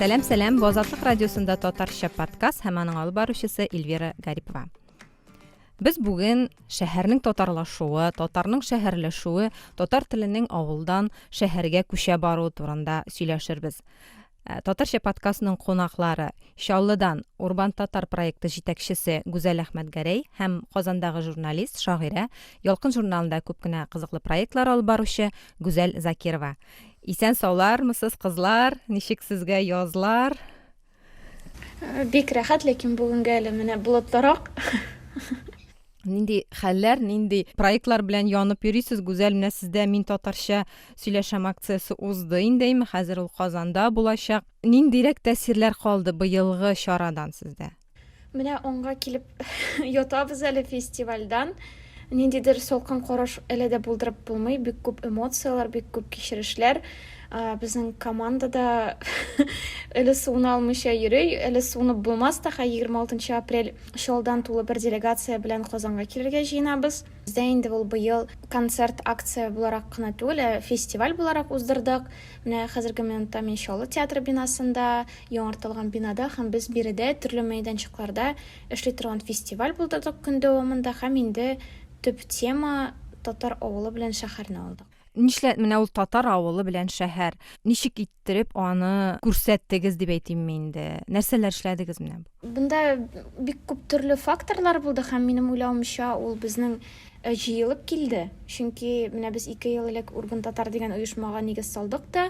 Сәлам, сәлам. Бу Азатлык радиосында татарча подкаст һәм аның алып баручысы Эльвира Гарипова. Без бүген шәһәрнең татарлашуы, татарның шәһәрләшүе, татар теленең авылдан шәһәргә күчә баруы турында сөйләшербез. Ә, Татарча подкастның кунаклары Чаллыдан Урбан Татар проекты җитәкчесе Гүзәл Әхмәтгәрәй һәм Казандагы журналист, шагыйрә, Ялкын журналында күп кенә кызыклы проектлар алып баручы Гүзәл Закирова. Исән саулармысыз, кызлар? Ничек сезгә язлар? Бик рәхәт, ләкин бүгенгә әле менә болытлырак. Нинди хәлләр, нинди проектлар белән янып йөрисез, Гүзәл? Менә сездә Мин татарча сөйләшәм акциясе узды инде, әйме, хәзер ул Казанда булачак. Ниндирәк тәэсирләр калды быелгы чарадан сездә? Менә аңга килеп ятабыз әле фестивальдән. Ниндидер салкын караш әле дә булдырып булмый. Бик күп эмоцияләр, бик күп кичерешләр. Безнең командада әле суына алмыйча йөри, әле суынып булмас та, 26 апрель Чаллыдан тулы бер делегация белән Казанга килергә җыенабыз. Бездә инде ул быел концерт акция буларак кына түгел, ә фестиваль буларак уздырдык. Менә хәзерге минутта мин Чаллы театры бинасында, яңартылган бинада һәм без биредә төрле мәйданчыкларда эшли торган фестиваль булдырдык көн дәвамында һәм инде төп тема татар авылы белән шәһәрне алдык. Нишләп менә ул татар авылы белән шәһәр? Ничек иттереп аны күрсәттегез дип әйтимме инде? Нәрсәләр эшләдегез менә? Бында бик күп төрле факторлар булды һәм минем уйлавымча ул безнең э, җыелып килде. Чөнки менә без 2 ел элек Урбан татар дигән оешмага нигез салдык та,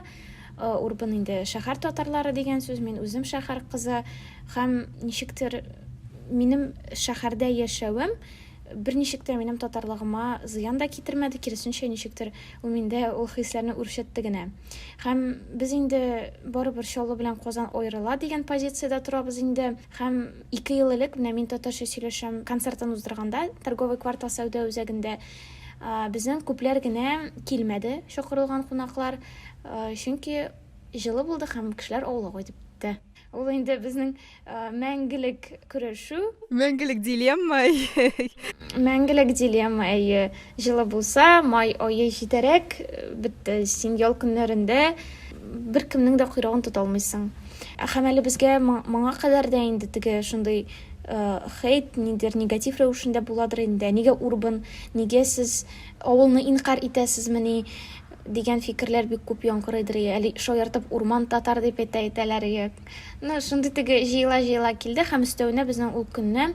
э, Урбан инде шәһәр татарлары дигән сүз, мин үзем шәһәр кызы һәм ничектер минем шәһәрдә яшәвем берничек тә минем татарлыгыма зыян да китермәде, киресенчә, ничектер ул миндә ул хисләрне үрчетте генә. Һәм без инде барыбер Чаллы белән Казан аерыла дигән позициядә торабыз инде. Һәм 2 ел элек менә Мин татарча сөйләшәм концертын уздырганда Торговый квартал сәүдә үзәгендә безнең күпләр генә килмәде чакырылган кунаклар, чөнки җылы булды һәм кешеләр авылга кайтып китте. Ул инде безнең мәңгелек көрәшү. Мәңгелек дилемма. Мәңгелек дилемма, әйе. Җылы булса, май ае җитәрәк, бетте. Син ял көннәрендә беркемнең дә койрыгын тота алмыйсың. Һәм әле безгә моңа кадәр дә инде теге шундый хейт, ниндидер негатив рәвешендә буладыр инде. Нигә урбан, нигә сез авылны инкарь итәсезмени? Дигән фикерләр бик күп яңгырыйдыр, әле шаяртып урман татар дип әйтә әйтәләр. Ну, шундый теге җыела-җыела килде һәм өстәвенә безнең ул көнне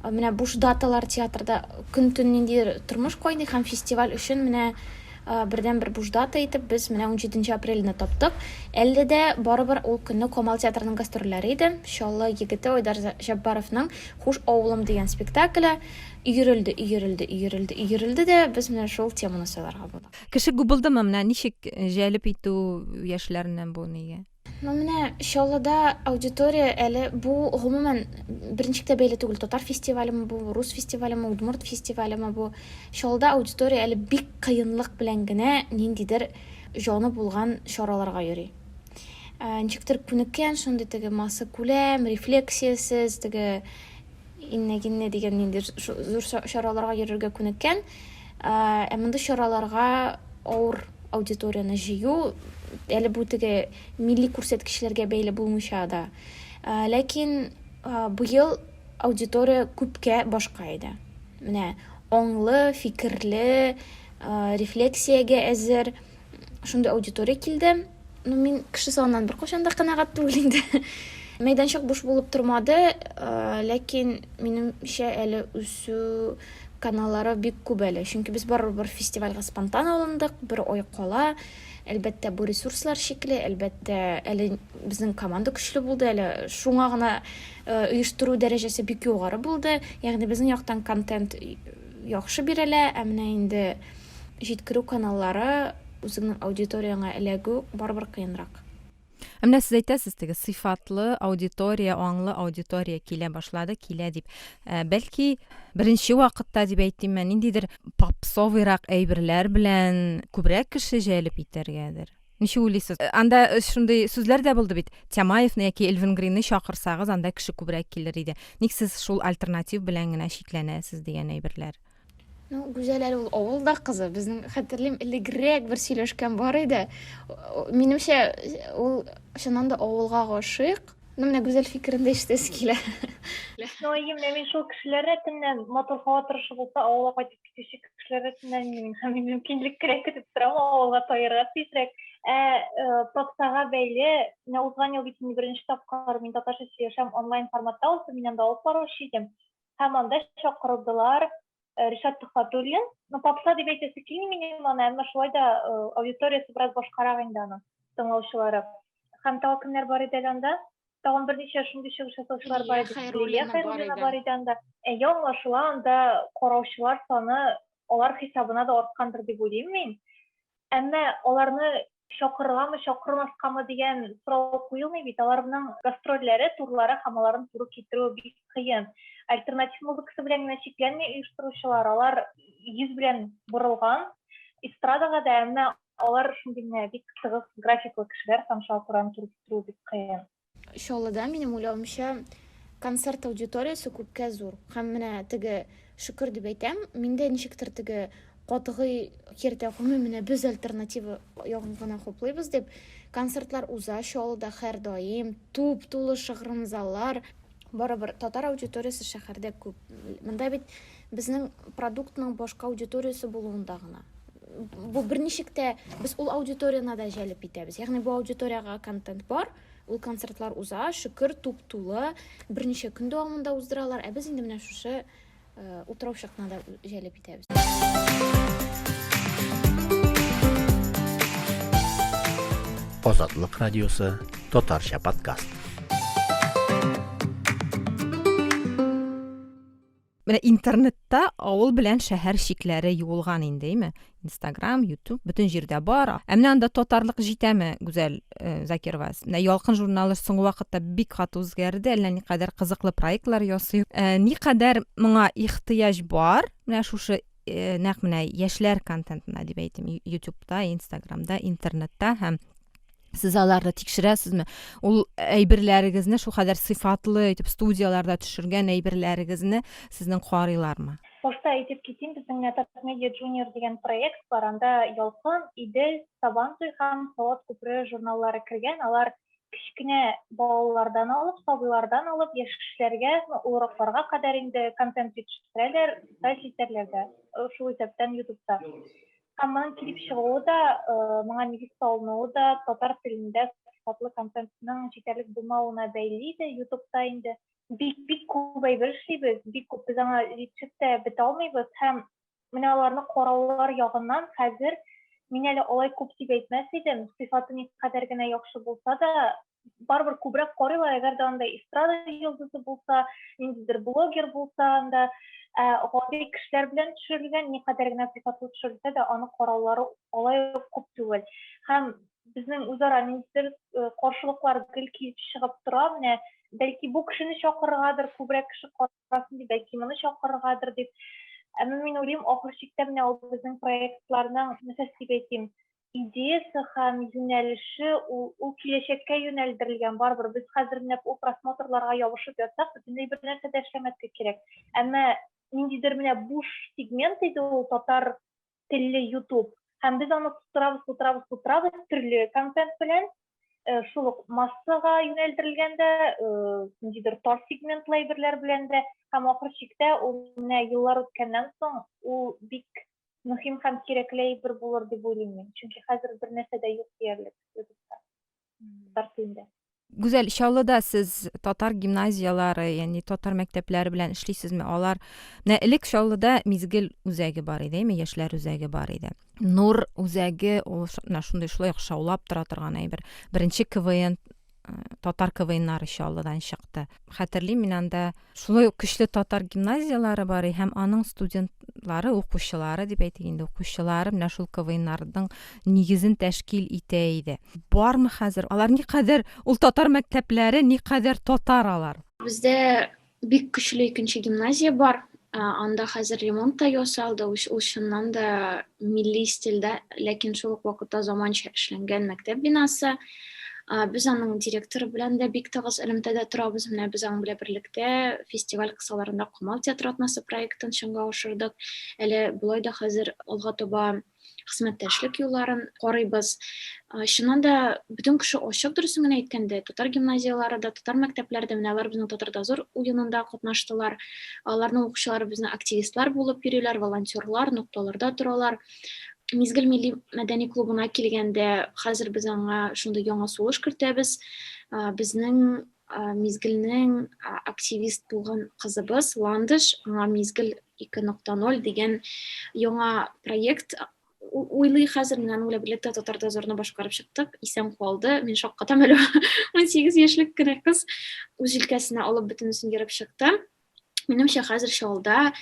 менә буш даталар театрда көн-төн ниндидер тормыш кайный һәм фестиваль өчен менә бердән-бер буш дата итеп без менә 17 апрельне таптык. Әле дә барыбер ул көнне Камал театрының гастрольләре иде. Чаллы егете Айдар Җаббаровның Хуш авылым дигән спектакле өерелде, өерелде, өерелде, өерелде дә без менә шул теманы сайларга булдык. Кеше күп булдымы? Менә ничек җәлеп итү яшьләрне бу нигә? Ну, менә Чаллыда аудитория әле бу гомумән берничек тә бәйле түгел. Татар фестивалеме бу, рус фестивалеме, удмурт фестивалеме бу. Чаллыда аудитория әле бик кыенлык белән генә ниндидер җаны булган чараларга йөри. Ә, ничектер күнеккән шундый теге массакүләм, рефлексиясез, теге инне-гинне дигән ниндидер зур чараларга йөрергә күнеккән. Ә мондый чараларга авыр аудиторияне җыю, әле бу теге милли күрсәткечләргә бәйле булмыйча да. Ләкин быел аудитория күпкә башка иде. Менә аңлы, фикерле, рефлексиягә әзер шундый аудитория килде. Ну, мин кеше саныннан беркайчан да канәгать түгел инде. Мәйданчык буш булып тормады, ләкин минемчә әле үсү каналлары бик күп әле. Чөнки без барыбер фестивальгә спонтан алындык, бер ай кала. Әлбәттә, бу ресурслар чикле, әлбәттә, әле безнең команда көчле булды, әле шуңа гына оештыру дәрәҗәсе бик югары булды. Ягъни безнең яктан контент яхшы бирелә, ә менә инде җиткерү каналлары, үзеңнең аудиторияңә эләгү барыбер кыенрак. Ә менә сез әйтәсез, теге сыйфатлы аудитория, аңлы аудитория килә башлады, килә дип. Ә, бәлки беренче вакытта дип әйтимме, ниндидер попсовыйрак әйберләр белән күбрәк кеше җәлеп итәргәдер. Ничек уйлыйсыз? Э, анда э, шундый сүзләр дә булды бит. Тямаевны яки Элвин Гринны чакырсагыз, анда кеше күбрәк килер иде. Ник сез шул альтернатив белән генә чикләнәсез дигән әйберләр? Ну, Гүзәл әле ул авылда кызы. Безнең хәтерлим, элегрәк бер сөйләшкән бар иде. Минемчә, ул чыннан да авылга гашыйк. Ну, менә Гүзәл фикерен дә ишетәсе килә. Ну, әйе, менә мин шул кешеләр рәтеннән, матур һава торышы булса, авылга кайтып китүче кешеләр рәтеннән мин һәм мин мөмкинлек кенә көтеп торам авылга таерга тизрәк. Ә попсага бәйле, менә узган ел бит инде беренче тапкыр мин татарча сөйләшәм онлайн форматта узды, мин анда алып баручы идем. Һәм анда чакырылдылар Ришат Төхвәтуллин. Ну, попса дип әйтәсе килми минем аны, әмма шулай да аудиториясе бераз башкарак инде аның, тыңлаучылары. Һәм тагы кемнәр бар иде әле анда? Тагын берничә шундый чыгыш ясаучылар бар иде. Лилия Хәйруллина бар иде анда. Әйе, аңлашыла, анда караучылар саны алар хисабына да арткандыр дип уйлыйм мин. Әмма аларны чакырыргамы, чакырмаскамы дигән сорау куелмый бит. Аларның гастрольләре, турлары һәм аларны туры китерүе бик кыен. Альтернатив музыкасы белән генә чикләнми оештыручылар, алар йөз белән борылган эстрадага да, әмма алар шундый менә бик тыгыз графиклы кешеләр һәм шуңа күрә аны туры китерүе бик кыен. Чаллыда, минем уйлавымча, концерт аудиториясе күпкә зур. Һәм менә теге шөкер дип әйтәм, мин дә ничектер теге катгый киртә куймыйм, менә без альтернатива ягын гына хуплыйбыз дип. Концертлар уза Чаллыда һәрдаим, туп-тулы шыгрым заллар. Барыбер татар аудиториясе шәһәрдә күп. Монда бит безнең продуктның башка аудиториясе булуында гына. Бу берничек тә без ул аудиторияне дә җәлеп итәбез. Ягъни бу аудиториягә контент бар, ул концертлар уза, шөкер, туп-тулы, берничә көн дәвамында уздыралар. Ә без инде менә шушы э, утраучыкны да җәлеп итәбез. Азатлык радиосы татарча подкаст. Менә интернетта авыл белән шәһәр чикләре юылган инде, әйме? Инстаграм, YouTube, бөтен җирдә бар. Ә менә анда татарлык җитәме, Гүзәл э, Закирова? Менә Ялкын журналы соңгы вакытта бик каты үзгәрде, әллә никадәр кызыклы проектлар ясый. Э, никадәр моңа ихтыяҗ бар? Менә шушы э, нәкъ менә яшьләр контентына дип әйтим, YouTube'да, Инстаграмда, интернетта һәм Сез аларны тикшерәсезме? Ул әйберләрегезне шул кадәр сыйфатлы итеп студияләрдә төшергән әйберләрегезне сезнең карыйлармы? Башта әйтеп китим, безнең менә Татмедиа Junior дигән проект бар. Анда Ялкын, Идел, Сабантуй һәм Салат күпере журналлары кергән. Алар кечкенә балалардан алып, сабыйлардан алып, яшь кешеләргә, ну, олыракларга кадәр инде контент җитештерәләр, социаль челтәрләрдә, шул исәптән YouTube'та. Һәм моның килеп чыгуы да, э, моңа нигез салынуы да татар телендә сыйфатлы контентның җитәрлек булмавына бәйле иде. YouTube'та инде бик бик күп әйбер эшлибез, бик күп без аңа җитешеп тә бетә алмыйбыз һәм менә аларны караулар ягыннан хәзер мин әле алай күп дип әйтмәс идем, сыйфаты никадәр генә яхшы булса да, барыбер күбрәк карыйлар, әгәр дә анда эстрада йолдызы булса, ниндидер блогер булса анда, ә гади кешеләр белән төшерелгән, никадәр генә сыйфатлы төшерелсә дә, аны караулары алай ук күп түгел. Һәм безнең үзара ниндидер э, каршылыклар гел килеп чыгып тора. Менә бәлки бу кешене чакырыргадыр, күбрәк кеше карасын дип, бәлки моны чакырыргадыр дип. Әмма мин уйлыйм, ахыр чиктә менә ул безнең проектларның, нәрсә дип әйтим, идеясы һәм юнәлеше ул, ул киләчәккә юнәлдерелгән барыбер. Без хәзер менә ул просмотрларга ябышып ятсак, бөтенләй бер нәрсә дә эшләмәскә кирәк. Әмма ниндидер менә буш сегмент иде ул татар телле YouTube. Һәм без аны тутырабыз, тутырабыз, тутырабыз төрле контент белән. Э, шул ук массага юнәлдерелгән дә, э, ниндидер тар сегментлы әйберләр белән дә. Һәм ахыр чиктә ул менә еллар үткәннән соң ул бик мөһим һәм кирәкле әйбер булыр дип уйлыйм мин. Чөнки хәзер бер нәрсә дә юк диярлек YouTube'та. Татар телендә. Гүзәл, Чаллыда сез татар гимназияләре, ягъни татар мәктәпләре белән эшлисезме? Алар менә элек Чаллыда Мизгел үзәге бар иде, әйме, яшьләр үзәге бар иде. Нур үзәге ул менә шундый шулай ук шаулап тора торган әйбер. Беренче КВН татар КВНнары Чаллыдан чыкты. Хәтерлим, мин анда шулай ук көчле татар гимназияләре бар һәм аның студентлары, укучылары дип әйтик инде, укучылары менә шул КВНнарның нигезен тәшкил итә иде. Бармы хәзер? Алар никадәр ул татар мәктәпләре, никадәр татар алар? Бездә Бик көчле икенче гимназия бар. Анда хәзер ремонт та ясалды. Ул чыннан да милли стильдә, ләкин шул ук вакытта заманча эшләнгән мәктәп бинасы. Без аның директоры белән дә бик тыгыз элемтәдә торабыз. Менә без аның белән берлектә фестиваль кысаларында Камал театры атнасы проектын чынга ашырдык. Әле болай да хәзер алга таба хезмәттәшлек юлларын карыйбыз. Чыннан да бөтен кеше ачык, дөресен генә әйткәндә, татар гимназияләре дә, татар мәктәпләре дә, менә алар безнең Татар дозор уенында катнаштылар. Аларның укучылары безнең активистлар булып йөриләр, волонтерлар, нокталарда торалар. Мизгел милли мәдәни клубына килгәндә, хәзер без аңа шундый яңа сулыш кертәбез. Безнең Мизгелнең активист булган кызыбыз Ландыш, аңа Мизгел 2.0 дигән яңа проект уйлый хәзер. Менә аның белән берлектә Татар дозорны башкарып чыктык, исән калды. Мин шаккатам әле, 18 яшьлек кенә кыз үз җилкәсенә алып бөтенесен йөреп чыкты. Минемчә, хәзер Чаллыда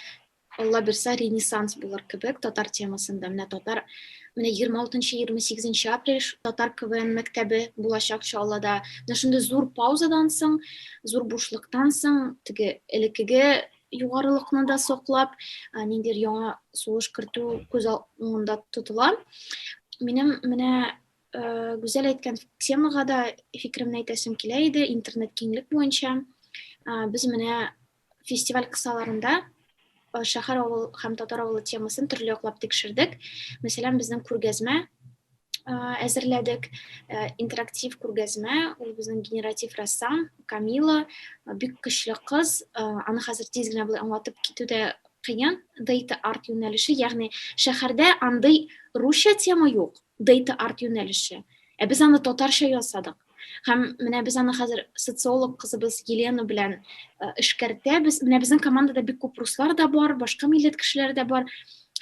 Алла бирсә, ренессанс булыр кебек татар темасында. Менә татар, менә 26-28 апрель татар КВН мәктәбе булачак Чаллыда. Менә шундый зур паузадан соң, зур бушлыктан соң, теге элеккеге югарылыкны да саклап, ниндидер яңа сулыш кертү күз уңында тотыла. Минем менә Гүзәл әйткән темага да фикеремне әйтәсем килә иде, интернет киңлек буенча. Без менә фестиваль кысаларында шәһәр авыл һәм татар авылы темасын төрле яклап тикшердек. Мәсәлән, безнең күргәзмә әзерләдек, интерактив күргәзмә, ул безнең генератив рәссам Камила, бик көчле кыз, аны хәзер тиз генә болай аңлатып китү дә кыен, data art юнәлеше, ягъни шәһәрдә андый русча тема юк, data art юнәлеше. Ә без аны татарча ясадык. Һәм менә без аны хәзер социолог кызыбыз Елена белән эшкәртәбез. Менә безнең командада бик күп руслар да бар, башка милләт кешеләре дә бар.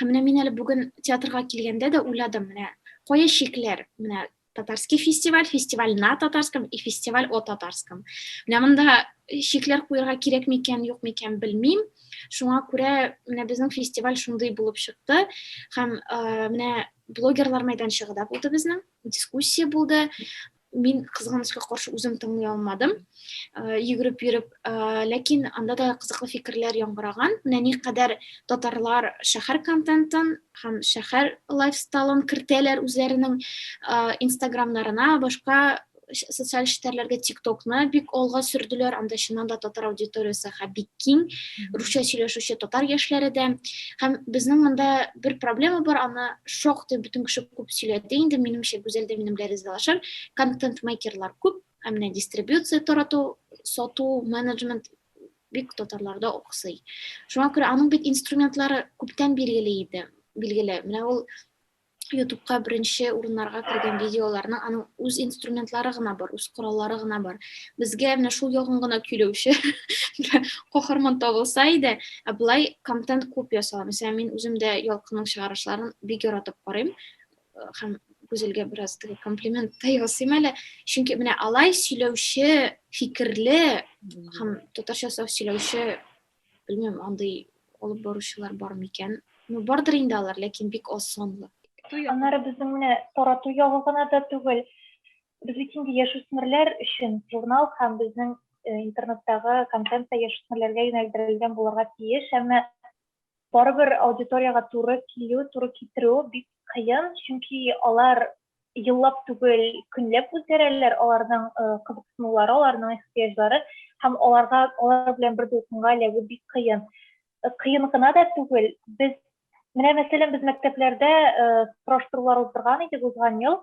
Һәм менә мин әле бүген театрга килгәндә дә уйладым, менә кая чикләр? Менә татарский фестиваль, фестиваль на татарском и фестиваль о татарском. Менә монда чикләр куярга кирәк микән, юк микән, белмим. Шуңа күрә менә безнең фестиваль шундый булып чыкты. Һәм менә блогерлар мәйданчыгы да булды безнең, дискуссия булды. Мин кызганычка каршы үзем тыңлый алмадым, йөгереп йөреп, ләкин анда да кызыклы фикерләр яңгыраган. Менә никадәр татарлар шәһәр контентын һәм шәһәр лайфстайлын кертәләр үзләренең инстаграмнарына, башка социаль челтәрләргә, ТикТокны бик алга сөрделәр. Анда чыннан да татар аудиториясе бик киң, русча сөйләшүче татар яшьләре дә. Һәм безнең монда бер проблема бар, аны шактый бөтен кеше күп сөйләде инде, минемчә, Гүзәл дә минем белән ризалашыр. Контент-мейкерлар күп, ә менә дистрибьюция, тарату, сату, менеджмент бик татарларда аксый. Шуңа күрә аның бит инструментлары күптән билгеле иде, билгеле. Менә ул Ютубка беренче урыннарга кергән видеоларның аның үз инструментлары гына бар, үз кораллары гына бар. Безгә менә шул ягын гына көйләүче каһарман табылса иде, ә болай контент күп ясала. Мәсәлән, мин үзем дә Ялкынның чыгарышларын бик яратып карыйм һәм Гүзәлгә бераз теге комплимент та ясыйм әле. Чөнки менә алай сөйләүче, фикерле һәм татарча саф сөйләүче, белмим, андый алып баручылар бар микән? Ну, бардыр инде алар, ләкин бик аз санлы. Аннары безнең менә тарату ягы гына да түгел. Без бит инде яшүсмерләр өчен журнал һәм безнең интернеттагы контент та яшүсмерләргә юнәлдерелгән булырга тиеш, әмма барыбер аудиториягә туры килү, туры китерү бик кыен, чөнки алар еллап түгел, көнләп үзгәрәләр, аларның кызыксынулары, аларның ихтыяҗлары һәм аларга алар белән бер дулкынга эләгү бик кыен. Кыен гына да түгел, без менә мәсәлән, без мәктәпләрдә сораштырулар уздырган идек узган ел,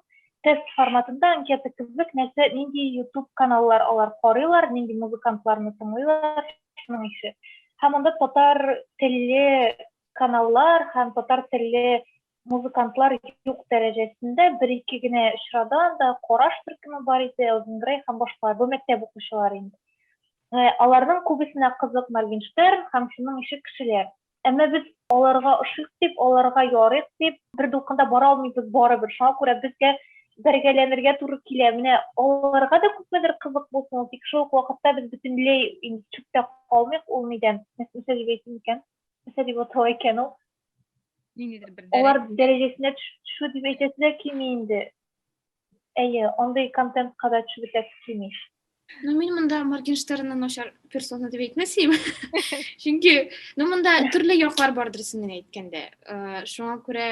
тест форматында анкета кебек, нәрсә, нинди YouTube каналлар алар карыйлар, нинди музыкантларны тыңлыйлар, шуның ише. Һәм анда татар телле каналлар һәм татар телле музыкантлар юк дәрәҗәсендә, бер-ике генә очрады анда, Караш төркеме бар иде, Элвин Грей һәм башкалар, бу мәктәп укучылары инде. Аларның күбесенә кызык Моргенштерн һәм шуның ише кешеләр. Әмма без аларга ошыйк дип, аларга ярыйк дип, бер дулкында бара алмыйбыз барыбер. Шуңа күрә безгә бәргәләнергә туры килә. Менә аларга да күпмедер кызык булсын, тик шул ук вакытта без бөтенләй инде чүптә калмыйк ул нидән. Нәрсә дип әйтим икән? Нәрсә дип атала икән ул? Ниндидер бер Алар дәрәҗәсенә төшү дип әйтәсе дә килми инде. Әйе, андый контентка да төшеп бетәсе килми. Ну, мин монда Моргенштернны начар персона дип әйтмәс идем. Чөнки, ну, монда төрле яклар бар дөресен генә әйткәндә. Шуңа күрә,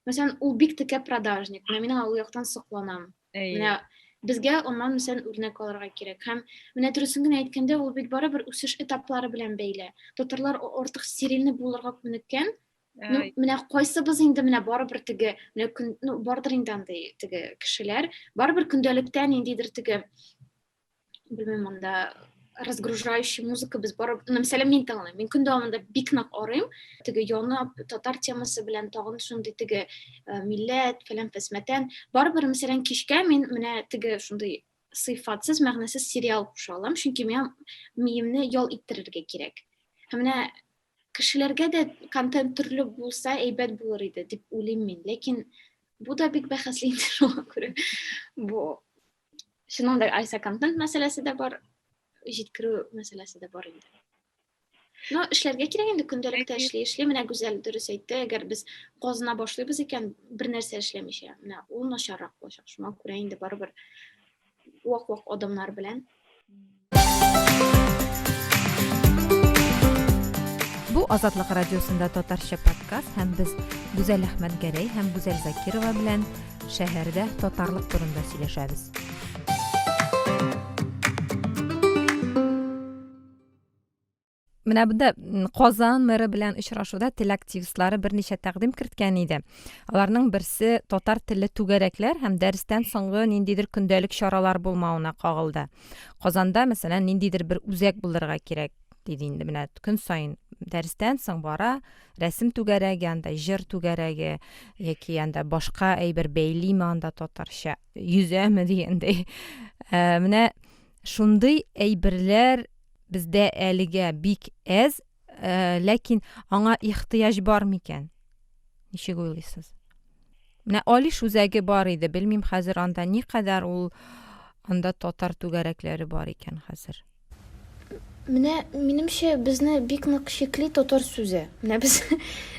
мәсәлән, ул бик текә продажник. Менә мин аңа ул яктан сокланам. Менә Безгә аннан мәсәлән үрнәк алырга кирәк. Һәм менә дөресен генә әйткәндә, ул бит барыбер үсеш этаплары белән бәйле. Татарлар артык стерильный булырга күнеккән. Ну, менә кайсыбыз инде менә барыбер теге, менә көн, ну, бардыр инде андый теге кешеләр, барыбер көндәлектә ниндидер теге белмим, монда разгружающий музыка без барып, ну, мәсәлән, мин тыңлыйм. Мин көн дәвамында бик нык арыйм. Теге янып татар темасы белән тагын шундый теге э, милләт, фәлән фәсмәтән. Барыбер, мәсәлән, кичкә мин менә теге шундый сыйфатсыз, мәгънәсез сериал куша алам, чөнки миңа миемне ял иттерергә кирәк. Һәм менә кешеләргә дә контент төрле булса әйбәт булыр иде дип уйлыйм мин. Ләкин бу да бик бәхәсле инде шуңа күрә. Бу Чыннан да Айса контент мәсьәләсе дә бар, җиткерү мәсьәләсе дә бар инде. Но эшләргә кирәк инде көндәлектә эшли эшли. Менә Гүзәл дөрес әйтте, әгәр без казына башлыйбыз икән, бер нәрсә эшләмичә, менә ул начаррак булачак. Шуңа күрә инде барыбер вак-вак адымнар белән. Бу Азатлык радиосында татарча подкаст һәм без Гүзәл Әхмәтгәрәй һәм Гүзәл Закирова белән шәһәрдә татарлык турында сөйләшәбез. Менә бында Казан мэры белән очрашуда тел активистлары берничә тәкъдим керткән иде. Аларның берсе татар телле түгәрәкләр һәм дәрестән соңгы ниндидер көндәлек чаралар булмавына кагылды. Казанда, мәсәлән, ниндидер бер үзәк булдырырга кирәк, диде инде. Менә көн саен дәрестән соң бара, рәсем түгәрәге, анда җыр түгәрәге яки анда башка әйбер бәйлиме анда татарча, йөзәме дигәндәй. Ә, менә шундый әйберләр бездә әлегә бик әз, э, ләкин аңа ихтыяҗ бар микән? Ничек уйлыйсыз? Менә Алиш үзәге бар иде, белмим хәзер анда никадәр ул анда татар түгәрәкләре бар икән хәзер. Менә минемчә безне бик нык чикли татар сүзе. Менә без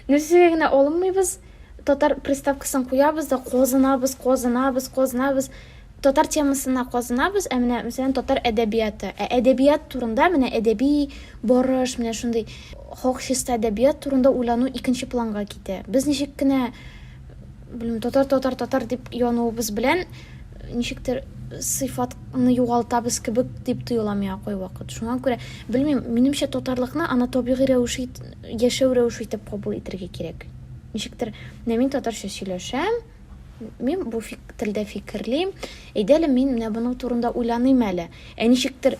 нәрсәгә генә алынмыйбыз, татар приставкасын куябыз да казынабыз, казынабыз, казынабыз. Татар темасына казынабыз, ә менә, мәсәлән, татар әдәбияты. Ә әдәбият турында, менә әдәби барыш, менә шундый хак чиста әдәбият турында уйлану икенче планга китә. Без ничек кенә, белмим, татар, татар, татар дип януыбыз белән ничектер сыйфатны югалтабыз кебек дип тоела миңа кайвакыт. Шуңа күрә, белмим, минемчә татарлыкны аны табигый рәвеш яшәү рәвеше итеп кабул итәргә кирәк. Ничектер, менә мин татарча сөйләшәм, Мин бу фик, телдә фикерлим. Әйдә әле мин менә моның турында уйланыйм әле. Ә ничектер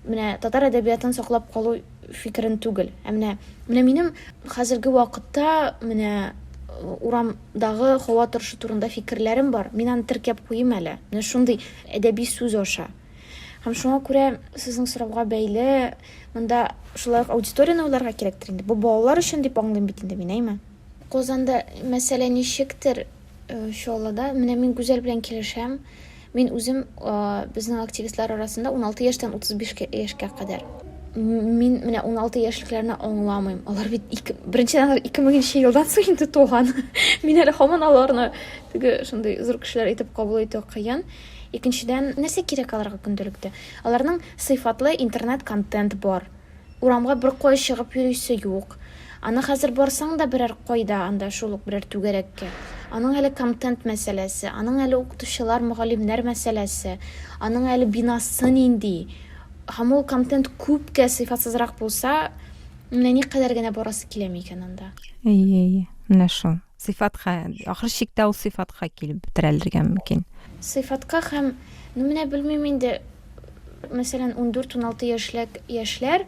менә татар әдәбиятын саклап калу фикерен түгел. Ә менә менә минем хәзерге вакытта менә э, урамдагы һава торышы турында фикерләрем бар. Мин аны теркәп куйыйм әле. Менә шундый әдәби сүз аша. Һәм шуңа күрә сезнең сорауга бәйле монда шулай ук аудиторияне уйларга кирәктер инде. Бу балалар өчен дип аңлыйм бит инде мин, әйме? Казанда мәсьәлә ничектер, Чаллыда. Менә мин Гүзәл белән килешәм. Мин үзем безнең активистлар арасында 16 яшьтән 35 яшькә кадәр. Мин менә 16 яшьлекләрне аңламыйм. Алар бит ике, беренчедән алар 2000 елдан соң инде туган. Мин әле һаман аларны теге шундый зур кешеләр итеп кабул итү кыен. Икенчедән, нәрсә кирәк аларга көндәлектә? Аларның сыйфатлы интернет-контент бар. Урамга беркая чыгып йөрисе юк. Аны хәзер барсаң да берәр кайда, анда шул ук берәр түгәрәккә. Аның әле контент мәсьәләсе, аның әле укытучылар, мөгаллимнәр мәсьәләсе, аның әле бинасы нинди. Һәм ул контент күпкә сыйфатсызрак булса, менә никадәр генә барасы килә микән анда? Әйе, әйе, менә шул. Сыйфатка, ахыр чиктә ул сыйфатка килеп терәлергә мөмкин. Сыйфатка һәм, ну менә белмим инде, мәсәлән, 14-16 яшьлек яшьләр,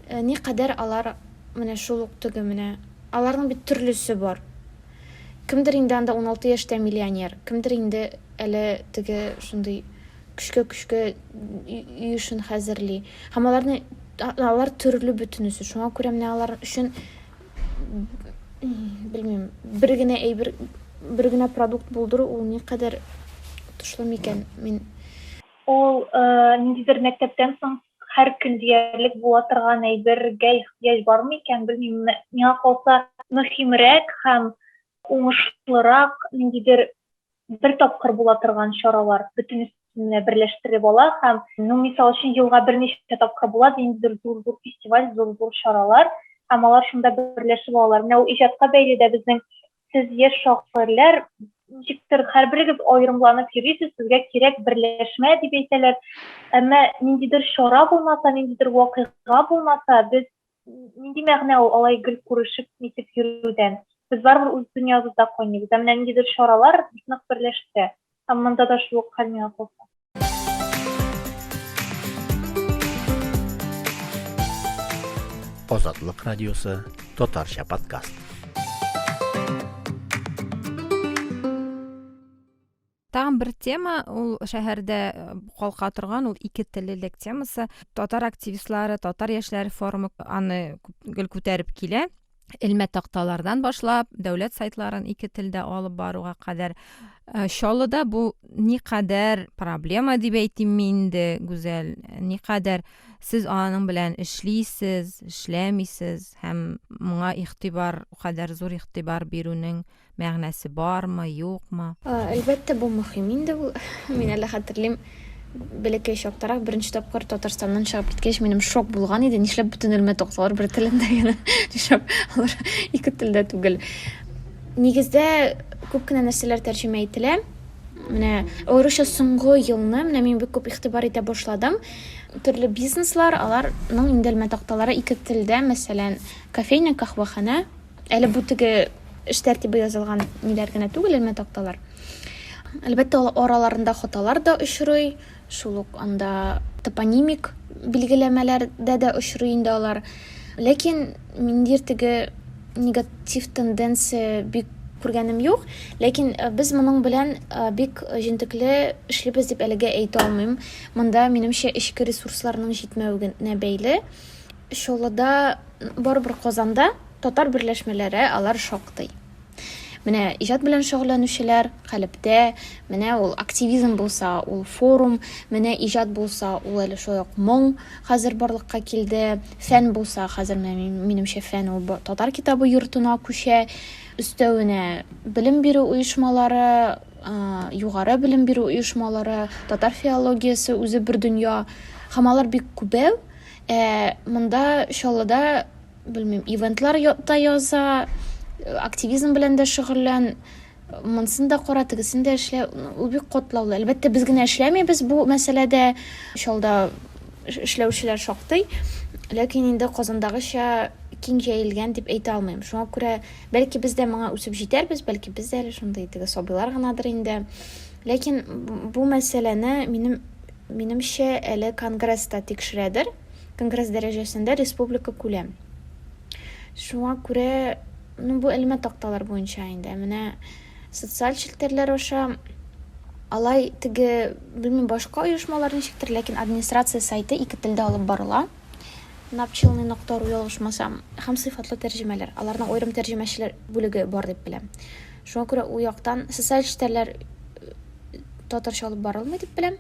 э, никадәр алар менә шул ук теге менә, аларның бит төрлесе бар. Кемдер инде анда 16 яшьтә миллионер, кемдер инде әле теге шундый көчкә-көчкә өй эшен хәзерли. Һәм аларны алар төрле бөтенесе. Шуңа күрә менә алар өчен белмим, бер генә әйбер, бер генә продукт булдыру ул никадәр отышлы микән? Мин Ул э, ниндидер мәктәптән соң һәр көн диярлек була торган әйбергә ихтыяҗ бармы икән, белмим. Миңа калса, мөһимрәк һәм уңышлырак ниндидер бер тапкыр була торган чаралар бөтенесен берләштереп ала һәм, ну, мисал өчен, елга берничә тапкыр була ниндидер зур-зур фестиваль, зур-зур чаралар һәм алар шунда берләшеп алалар. Менә ул иҗатка бәйле дә безнең сез яшь шагыйрьләр, Ничектер һәрберегез аерымланып йөрисез, сезгә кирәк берләшмә дип әйтәләр. Әмма ниндидер чара булмаса, ниндидер вакыйга булмаса, без нинди мәгънә ул алай гел күрешеп нитеп йөрүдән? Без барыбер үз дөньябызда кайныйбыз. Ә менә ниндидер чаралар бик нык берләштерә. Һәм монда да шул ук хәл миңа калса. Азатлык радиосы татарча подкаст. Тагын бер тема, ул шәһәрдә э, калка торган, ул ике теллелек темасы. Татар активистлары, татар яшьләре форумы аны гел күтәреп килә. Элмә такталардан башлап, дәүләт сайтларын ике телдә алып баруга кадәр. Э, Чаллыда бу никадәр проблема дип әйтим инде, Гүзәл, никадәр сез аның белән эшлисез, эшләмисез һәм моңа игътибар, кадәр зур игътибар бирүнең Мәгънәсе бармы, юкмы? Әлбәттә, бу мөһим инде ул. Мин әле хәтерлим, бәләкәй чактарак беренче тапкыр Татарстаннан чыгып киткәч, минем шок булган иде, нишләп бөтен элмә такталар бер телендә генә, нишләп алар ике телдә түгел. Нигездә күп кенә нәрсәләр тәрҗемә ителә. Менә аеруча соңгы елны менә мин бик күп игътибар итә башладым. Төрле бизнеслар, аларның инде элмә такталары ике телдә, мәсәлән, кофейня, каһвәханә. Әле бу теге эш тәртибе язылган ниләр генә түгел, элмә такталар. Әлбәттә, араларында хаталар да очрый, шул ук анда топонимик билгеләмәләрдә дә очрый инде алар. Ләкин ниндидер теге негатив тенденция бик күргәнем юк. Ләкин э, без моның белән э, бик җентекле эшлибез дип әлегә әйтә алмыйм. Монда, минемчә, эчке ресурсларның җитмәвенә бәйле. Чаллыда, барыбер Казанда татар берләшмәләре алар шактый. Менә иҗат белән шөгыльләнүчеләр калептә, менә ул активизм булса, ул форум, менә иҗат булса, ул әле шулай ук моң хәзер барлыкка килде, фән булса, хәзер менә минемчә фән ул татар китабы йортына күчә, өстәвенә белем бирү оешмалары, югары белем бирү оешмалары, татар филологиясе үзе бер дөнья һәм алар бик күбәү. Ә монда Чаллыда, белмим, ивентлар та яза, активизм белән дә шөгыльлән, монысын да кара, тегесен дә эшлә. Ул бик катлаулы. Әлбәттә, без генә эшләмибез бу мәсьәләдә. Чаллыда эшләүчеләр шактый. Ләкин инде Казандагыча киң җәелгән дип әйтә алмыйм. Шуңа күрә, бәлки без дә моңа үсеп җитәрбез, бәлки без дә әле шундый теге сабыйлар гынадыр инде. Ләкин бу мәсьәләне минем Минемчә, әле Конгресс та тикшерәдер. Конгресс дәрәҗәсендә республика күләм. Шуңа күрә, ну, бу элмә такталар буенча инде. Ә менә социаль челтәрләр аша алай теге, белмим, башка оешмалар ничектер, ләкин администрация сайты ике телдә алып барыла. Напчелный нокта ру ялгышмасам, һәм сыйфатлы тәрҗемәләр. Аларның аерым тәрҗемәчеләр бүлеге бар дип беләм. Шуңа күрә ул яктан социаль челтәрләр э, татарча алып барылмый дип беләм.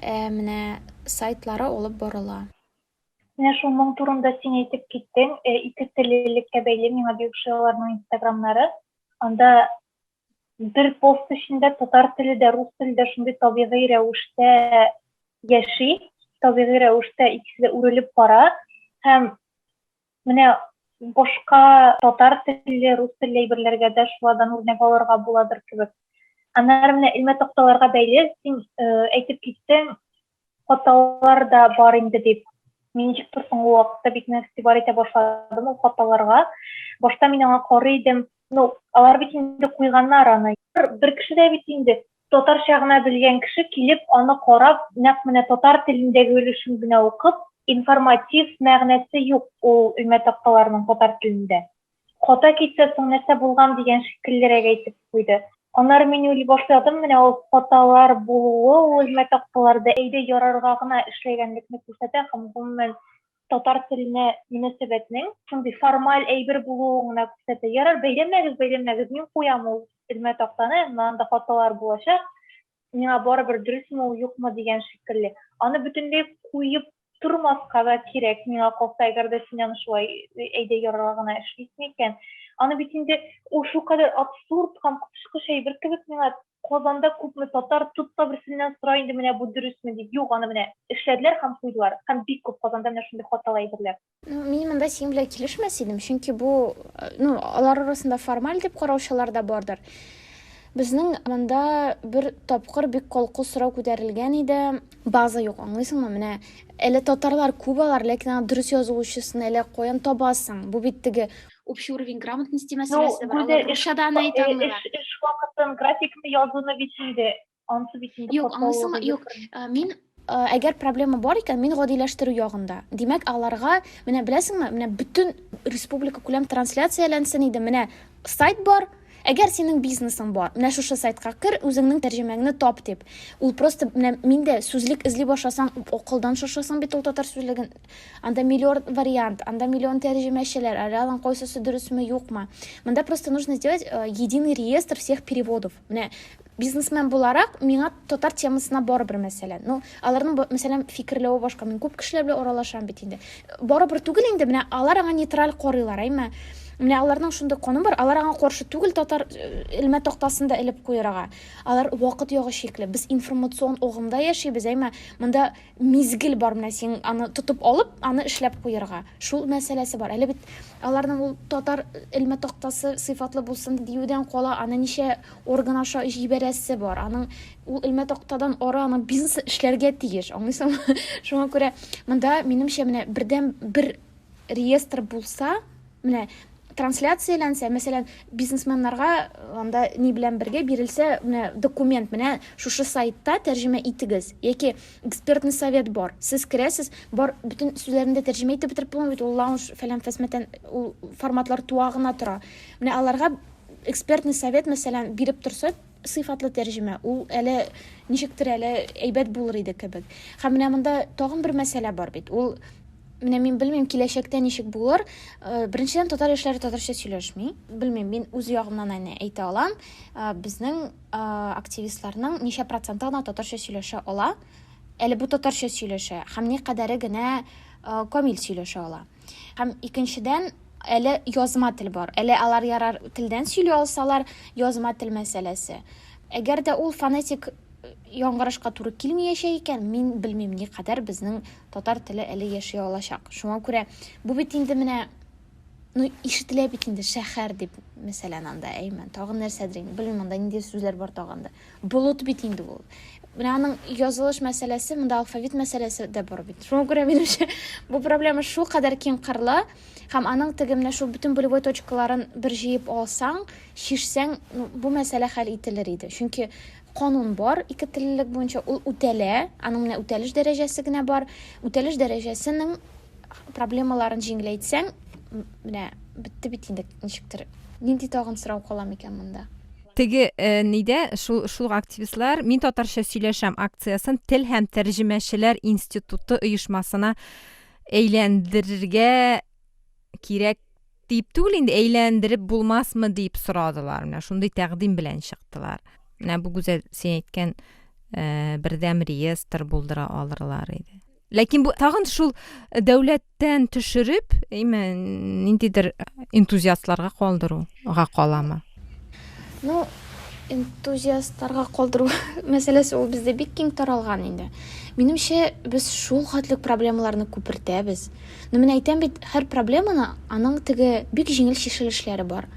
Ә менә сайтлары алып барыла. Менә шул моң турында син әйтеп киттең, э, ике теллелеккә бәйле миңа бик ошый аларның инстаграмнары. Анда бер пост эчендә татар теле дә, рус теле дә шундый табигый рәвештә яши, табигый рәвештә икесе дә үрелеп бара һәм менә башка татар телле, рус телле әйберләргә дә шулардан үрнәк алырга буладыр кебек. Аннары менә элмә такталарга бәйле син э, әйтеп киттең, хаталар да бар инде дип. Мин ничектер соңгы вакытта бик нык игътибар итә башладым ул хаталарга. Башта мин аңа карый идем. Ну, алар бит инде куйганнар аны. Бер кеше дә бит инде татарча гына белгән кеше килеп аны карап, нәкъ менә татар телендәге өлешен генә укып, информатив мәгънәсе юк ул элмә такталарның татар телендә. Хата китсә соң нәрсә булган дигән шикеллерәк әйтеп куйды. Аннары мин уйлый башладым, менә ул хаталар булуы ул элмә такталарда әйдә ярарга гына эшләгәнлекне күрсәтә һәм гомумән татар теленә мөнәсәбәтнең шундый формаль әйбер булуын гына күрсәтә. Ярар, бәйләмәгез, бәйләмәгез, мин куям ул элмә тактаны, әмма анда хаталар булачак. Миңа барыбер дөресме ул, юкмы дигән шикелле. Аны бөтенләй куеп тормаска да кирәк, миңа калса, әгәр дә син аны шулай әйдә ярарга гына эшлисең икән. Аны бит инде ул шулкадәр абсурд һәм коточкыч әйбер кебек миңа. Казанда күпме татар, тот та берсеннән сора инде менә бу дөресме дип. Юк, аны менә эшләделәр һәм куйдылар. Һәм бик күп Казанда менә шундый хаталы әйберләр. Ну, мин монда синең белән килешмәс идем, чөнки бу, ну, алар арасында формаль дип караучылар да бардыр. Безнең монда бер тапкыр бик калку сорау күтәрелгән иде. База юк, аңлыйсыңмы? Менә әле татарлар күп алар, ләкин аны дөрес язылучысын әле каян табасың? Бу бит теге общий уровень грамотности мәсьәләсе бар. Алар русча да аны әйтә алмыйлар. Эш вакытын, графикны язуны бит инде Ансы бит инде Юк, анысы юк. Мин әгәр проблема бар икән, мин гадиләштерү ягында. Димәк, аларга, менә беләсеңме, менә бөтен республика күләм трансляцияләнсен иде. Менә сайт бар, әгәр синең бизнесың бар, менә шушы сайтка кер, үзеңнең тәрҗемәңне тап дип. Ул просто менә мин дә сүзлек эзли башласаң, акылдан шашасың бит ул татар сүзлеген. Анда миллион вариант, анда миллион тәрҗемәчеләр, әле аның кайсысы дөресме, юкмы. Монда просто нужно сделать единый реестр всех переводов. Менә бизнесмен буларак миңа татар темасына барыбер мәсәлән. Ну, аларның мәсәлән фикерләве башка. Мин күп кешеләр белән аралашам бит инде. Барыбер түгел инде, менә алар аңа нейтраль карыйлар, әйме? Менә аларның шундый канун бар, алар аңа каршы түгел татар э, элмә тактасын да элеп куярга. Алар вакыт ягы шикле. Без информацион агымда яшибез, әйме? Монда мизгел бар менә син аны тотып алып, аны эшләп куярга. Шул мәсьәләсе бар. Әле бит аларның ул татар элмә тактасы сыйфатлы булсын диюдән кала, аны ничә орган аша җибәрәсе бар. Аның ул элмә тактадан ары аның бизнесы эшләргә тиеш. Аңлыйсыңмы? Шуңа күрә монда минемчә менә бердән бер реестр булса, менә трансляцияләнсә, мәсәлән, бизнесменнарга анда ни белән бергә бирелсә, менә документ, менә шушы сайтта тәрҗемә итегез яки экспертный совет бар. Сез керәсез, бар бөтен сүзләрне дә тәрҗемә итеп бетереп булмый бит, ул лаунж фәлән фәсмәтән ул форматлар туа гына тора. Менә аларга экспертный совет, мәсәлән, биреп торса, сыйфатлы тәрҗемә, ул әле ничектер әле әйбәт булыр иде кебек. Һәм менә монда тагын бер мәсьәлә бар бит. Ул Менә мин белмим, киләчәктә ничек булыр. Э, беренчедән, татар яшьләре татарча сөйләшми. Белмим, мин үз ягымнан әнә әйтә алам. Э, безнең э, активистларның ничә проценты гына татарча сөйләшә ала. Әле бу татарча сөйләшә һәм никадәре генә камил сөйләшә ала. Һәм икенчедән, әле язма тел бар. Әле алар ярар телдән сөйли алсалар, язма тел мәсьәләсе. Әгәр дә ул фонетик яңгырашка туры килмиячәк икән, мин белмим, никадәр безнең татар теле әле яши алачак. Шуңа күрә бу бит инде менә ну ишетелә бит инде шәһәр дип, мәсәлән, анда әйме, тагын нәрсәдер инде, белмим, анда нинди сүзләр бар тагын да. Болыт бит инде ул. Менә аның язылыш мәсьәләсе, монда алфавит мәсьәләсе дә бар бит. Шуңа күрә минемчә бу проблема шул кадәр киң кырлы һәм аның теге менә шул бөтен болевой точкаларын бер җыеп алсаң, чишсәң, ну, бу мәсьәлә хәл ителер иде. Чөнки Канун бар ике теллелек буенча, ул үтәлә, аның менә үтәлеш дәрәҗәсе генә бар. Үтәлеш дәрәҗәсенең проблемаларын җиңеләйтсәң, менә бетте бит инде ничектер. Нинди тагын сорау кала микән монда? Теге э, нидә шул шул активистлар Мин татарча сөйләшәм акциясен Тел һәм тәрҗемәчеләр институты оешмасына әйләндерергә кирәк дип түгел инде, әйләндереп булмасмы дип сорадылар. Менә шундый тәкъдим белән чыктылар. Менә бу Гүзәл син әйткән э, бердәм реестр булдыра алырлар иде. Ләкин бу тагын шул дәүләттән төшереп, име ниндидер энтузиастларга калдыруга каламы? Ну, энтузиастларга калдыру мәсьәләсе ул бездә бик киң таралган инде. Минемчә, без шул хәтлек проблемаларны күпертәбез. Ну, менә әйтәм бит, һәр проблеманы аның теге бик җиңел чишелешләре бар.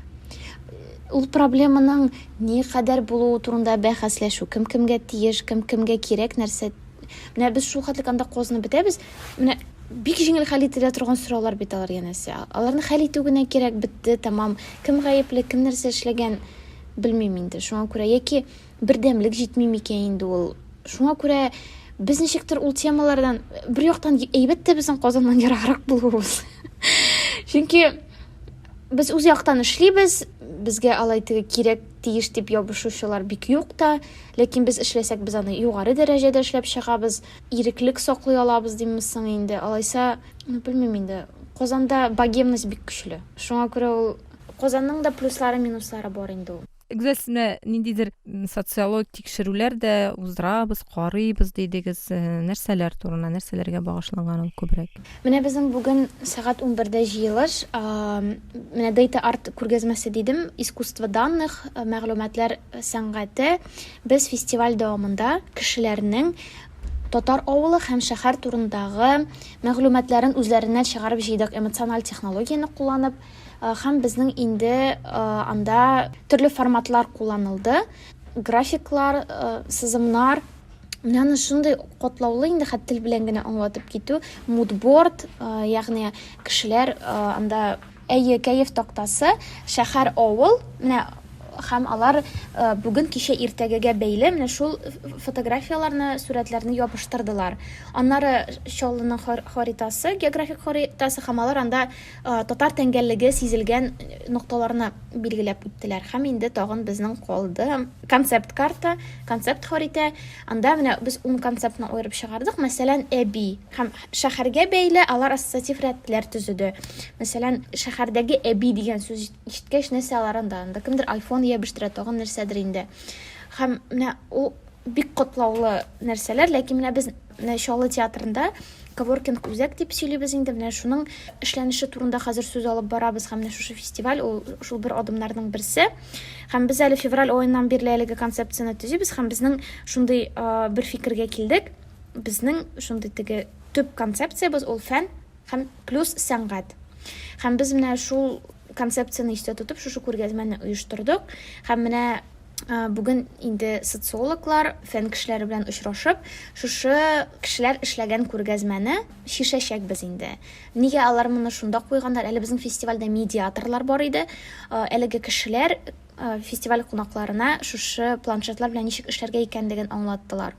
Ул проблеманың ни кадәр булуы турында бәхәсләшү, кем кемгә тиеш, кем кемгә кирәк нәрсә. Менә без шул хәтлек анда казынып бетәбез. Менә бик җиңел хәл ителә торган сораулар бит алар янәсе. Аларны хәл итү генә кирәк, бетте, тәмам. Кем гаепле, кем нәрсә эшләгән, белмим инде. Шуңа күрә яки бердәмлек җитми микән инде ул. Шуңа күрә без ничектер ул темалардан бер яктан әйбәт тә безнең Казаннан ераграк булуыбыз. Чөнки без үз яктан эшлибез, безгә алай теге кирәк тиеш дип ябышучылар бик юк та, ләкин без эшләсәк, без аны югары дәрәҗәдә эшләп чыгабыз, иреклек саклый алабыз димме соң инде. Алайса, ну белмим инде. Казанда богемность бик көчле. Шуңа күрә ул Казанның да плюслары, минуслары бар инде ул. Гүзәл, сез менә ниндидер социологик тикшерүләр дә уздырабыз, карыйбыз дидегез. Э, нәрсәләр турында, нәрсәләргә багышланган ул күбрәк? Менә безнең бүген сәгать 11-дә җыелыш. Менә Data Art күргәзмәсе дидем, искусство данных, э, мәгълүматлар сәнгате. Без фестиваль дәвамында кешеләрнең татар авылы һәм шәһәр турындагы мәгълүматларын үзләреннән чыгарып җыйдык, эмоциональ технологияне кулланып. Һәм безнең инде анда төрле форматлар кулланылды. Графиклар, сызымнар. Менә аны шундый катлаулы инде хәтта тел белән генә аңлатып китү. Мудборд, ягъни кешеләр анда әйе, кәеф тактасы, шәһәр, авыл, менә һәм алар бүген, кичә, иртәгәгә бәйле менә шул фотографияләрне, сурәтләрне ябыштырдылар. Аннары Чаллының харитасы, географик харитасы һәм алар анда татар тәңгәллеге сизелгән нокталарны билгеләп үттеләр. Һәм инде тагын безнең калды концепт карта, концепт харитә. Анда менә без ун концептны аерып чыгардык. Мәсәлән, әби һәм шәһәргә бәйле алар ассоциатив рәтләр төзеде. Мәсәлән, шәһәрдәге әби дигән сүз ишеткәч, нәрсә алар анда? Анда кемдер iPhone ябештерә, тагын нәрсәдер инде. Һәм менә ул бик катлаулы нәрсәләр, ләкин менә без менә Чаллы театрында коворкинг үзәк дип сөйлибез инде, менә шуның эшләнеше турында хәзер сүз алып барабыз һәм менә шушы фестиваль ул шул бер адымнарның берсе. Һәм без әле февраль аеннан бирле әлеге концепцияне төзибез һәм безнең шундый бер фикергә килдек. Безнең шундый теге төп концепциябез ул фән һәм плюс сәнгать. Һәм без менә шул концепцияне истә тотып шушы күргәзмәне оештырдык. Һәм менә бүген инде социологлар, фән кешеләре белән очрашып, шушы кешеләр эшләгән күргәзмәне чишәчәкбез инде. Нигә алар моны шунда куйганнар? Әле безнең фестивальдә медиаторлар бар иде. Әлеге кешеләр фестиваль кунакларына шушы планшетлар белән ничек эшләргә икәнлеген аңлаттылар.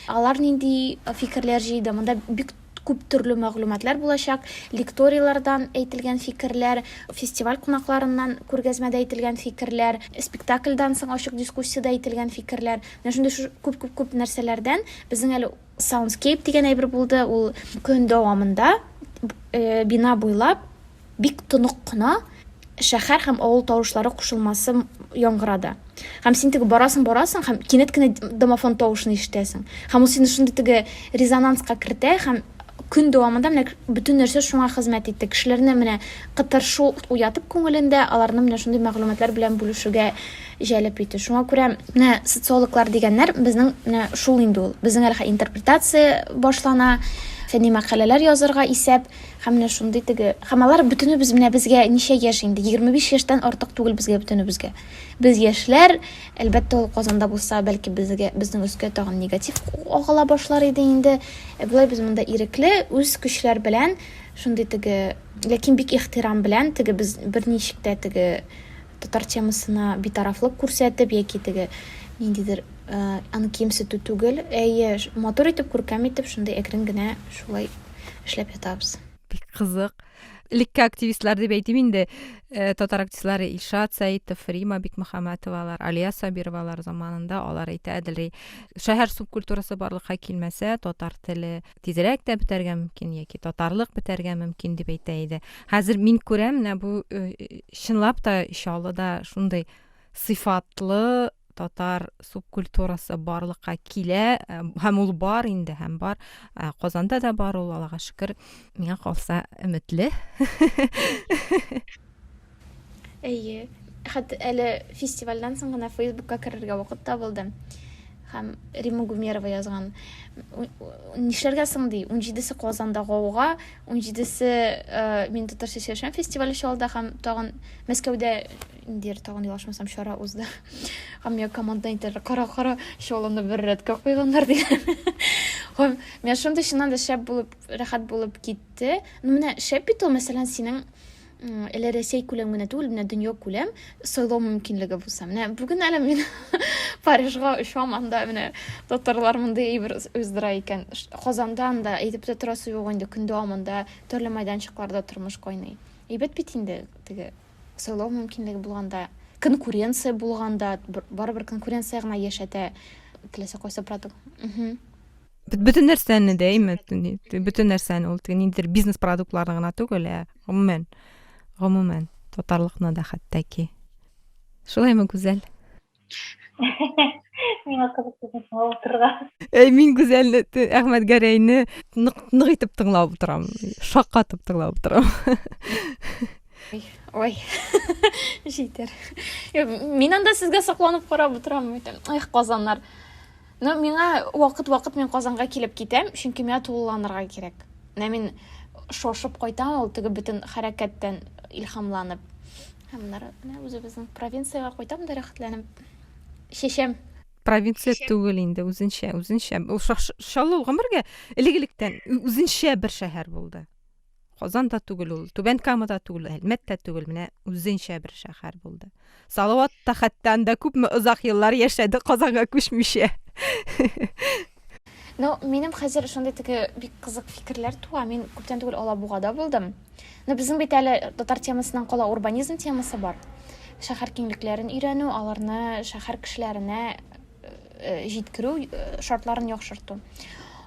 Алар нинди фикерләр җыйды? Монда бик күп төрле мәгълүматлар булачак, лекторийлардан әйтелгән фикерләр, фестиваль кунакларыннан күргәзмәдә әйтелгән фикерләр, спектакльдән соң ачык дискуссиядә әйтелгән фикерләр. Менә шундый күп-күп-күп нәрсәләрдән безнең әле Soundscape дигән әйбер булды, ул көн дәвамында э, бина буйлап бик тонык кына шәһәр һәм авыл тавышлары кушылмасы яңгырады. Һәм син теге барасың, барасың һәм кинәт кенә домофон тавышын ишетәсең. Һәм ул сине шундый теге резонанска кертә һәм көн дәвамында менә бөтен нәрсә шуңа хезмәт итте. Кешеләрне менә кытыршу уятып күңелендә, аларны менә шундый мәгълүматлар белән бүлешүгә җәлеп итү. Шуңа күрә менә социологлар дигәннәр безнең менә шул инде ул. Безнең әле интерпретация башлана, фәнни мәкаләләр язырга исәп. Һәм менә шундый теге, һәм алар бөтенебез менә безгә ничә яшь инде? 25 яшьтән артык түгел безгә бөтенебезгә. Без яшьләр, әлбәттә, ул Казанда булса, бәлки безгә безнең өскә тагын негатив агыла башлар иде инде. Ә болай без монда ирекле, үз көчләр белән шундый теге, ләкин бик ихтирам белән теге без берничек тә теге татар темасына битарафлык күрсәтеп яки теге ниндидер э, аны кимсетү түгел. Әйе, матур итеп, күркәм итеп, шундый әкрен генә шулай эшләп ятабыз. Бик кызык. Элекке активистлар дип әйтим инде, э, татар активистлары Илшат Сәитов, Рима Бикмөхәммәтовалар, Алия Сабировалар заманында алар әйтә иделәр, шәһәр субкультурасы барлыкка килмәсә, татар теле тизрәк тә бетәргә мөмкин яки татарлык бетәргә мөмкин дип әйтә иде. Хәзер мин күрәм, менә бу э, чынлап та Чаллыда шундый сыйфатлы татар субкультурасы барлыкка килә э, һәм ул бар инде һәм бар э, Казанда да бар ул Аллага шөкер миңа калса өметле Әйе хәтта әле фестивальдән соң гына Фейсбукка керергә вакыт табылды һәм Римма Гумерова язган нишләргә соң ди 17-се Казанда гауга 17-се э, мин татарча сөйләшәм фестивале Чаллыда һәм тагын Мәскәүдә ниндидер тагын ялгышмасам чара узды. Һәм миңа команда әйтәләр, кара, кара, Чаллыны бер рәткә куйганнар дигән. Һәм миңа шундый чыннан да шәп булып, рәхәт булып китте. Ну менә шәп бит ул, мәсәлән, синең әле Рәсәй күләм генә түгел, менә дөнья күләм сайлау мөмкинлеге булса. Менә бүген әле мин Парижга очам, анда менә татарлар мондый әйбер уздыра икән. Казанда анда әйтеп тә торасы юк инде, көн дәвамында төрле мәйданчыкларда тормыш кайный. Әйбәт бит инде теге сайлау мөмкинлеге булганда, конкуренция булганда, барыбер конкуренция гына яшәтә теләсә кайсы продукт. Бөтен нәрсәне дә, әйме, бөтен нәрсәне ул теге ниндидер бизнес продуктларны гына түгел, ә гомумән, гомумән татарлыкны да хәтта ки. Шулаймы, Гүзәл? Миңа кызык сезне тыңлап утырырга. Әй, мин Гүзәлне, Әхмәт Гәрәйне нык, нык итеп тыңлап утырам. Шаккатып тыңлап утырам. Ой, җитәр. Мин анда сезгә сокланып карап утырам. Эх, Казаннар. Ну, миңа вакыт-вакыт мин Казанга килеп китәм, чөнки миңа тулыланырга кирәк. Менә мин шошып кайтам ул теге бөтен хәрәкәттән илһамланып. Һәм аннары менә үзебезнең провинциягә кайтам да рәхәтләнеп чәчәм. Провинция түгел инде, үзенчә, үзенчә. Ул Чаллы гомергә элек-электән үзенчә бер шәһәр булды. Казан да түгел ул, Түбән Кама да түгел, Әлмәт тә түгел, менә үзенчә бер шәһәр булды. Салават та хәтта анда күпме озак еллар яшәде Казанга күчмичә. Ну, минем хәзер шундый теге бик кызык фикерләр туа. Мин күптән түгел Алабугада булдым. Ну, безнең бит әле татар темасыннан кала урбанизм темасы бар. Шәһәр киңлекләрен өйрәнү, аларны шәһәр кешеләренә э, җиткерү э, шартларын яхшырту.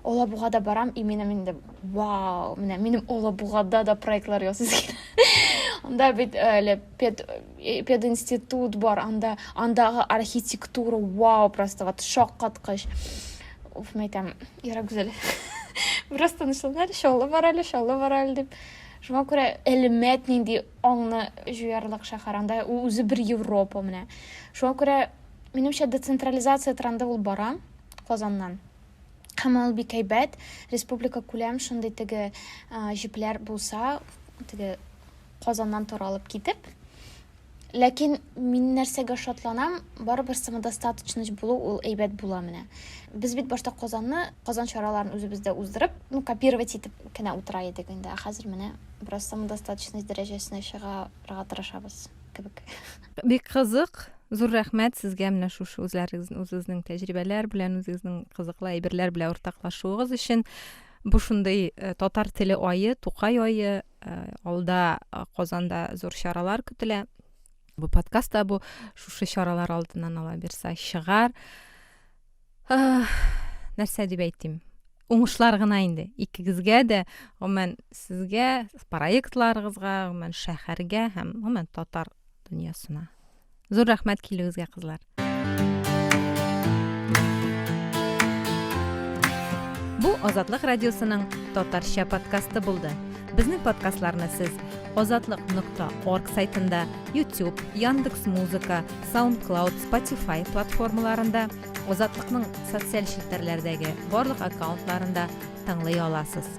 Алабугада барам, и минем инде вау, менә минем Алабугада да проектлар ясыйсы килә. Анда бит әле пед, э, пединститут бар, анда андагы архитектура, вау, просто вот шаккаткыч. Уф, мен әйтәм, Ира Гүзәл, бераз тынычлан әле, Чаллы бар әле, Чаллы бар әле дип. Шуңа күрә Әлмәт нинди аңны җуярлык шәһәр, анда ул үзе бер Европа менә. Шуңа күрә Минемчә, децентрализация тренды ул бара Казаннан. Һәм ул бик әйбәт. Республика күләм шундый теге җепләр булса, теге Казаннан таралып китеп. Ләкин мин нәрсәгә шатланам, барыбер самодостаточность булу ул әйбәт була менә. Без бит башта Казанны, Казан чараларын үзебездә уздырып, ну, копировать итеп кенә утыра идек инде. Ә хәзер менә бераз самодостаточность дәрәҗәсенә чыгарга тырышабыз кебек. Бик кызык. Зур рәхмәт сезгә менә шушы үзләрегезнең үзегезнең тәҗрибәләр белән, үзегезнең кызыклы әйберләр белән уртаклашуыгыз өчен. Бу шундый э, татар теле ае, Тукай ае, э, алда э, Казанда зур чаралар көтелә. Бу подкаст та бу шушы чаралар алдыннан ала бирсә чыгар. Нәрсә дип әйтим? Уңышлар гына инде икегезгә дә, гомумән сезгә, проектларыгызга, гомумән шәһәргә һәм гомумән татар дөньясына. Зур рәхмәт килүегезгә, кызлар. Бу Азатлык радиосының татарча подкасты булды. Безнең подкастларны сез азатлык.орг сайтында, YouTube, Яндекс Музыка, SoundCloud, Spotify платформаларында, Азатлыкның социаль челтәрләрдәге барлык аккаунтларында тыңлый аласыз.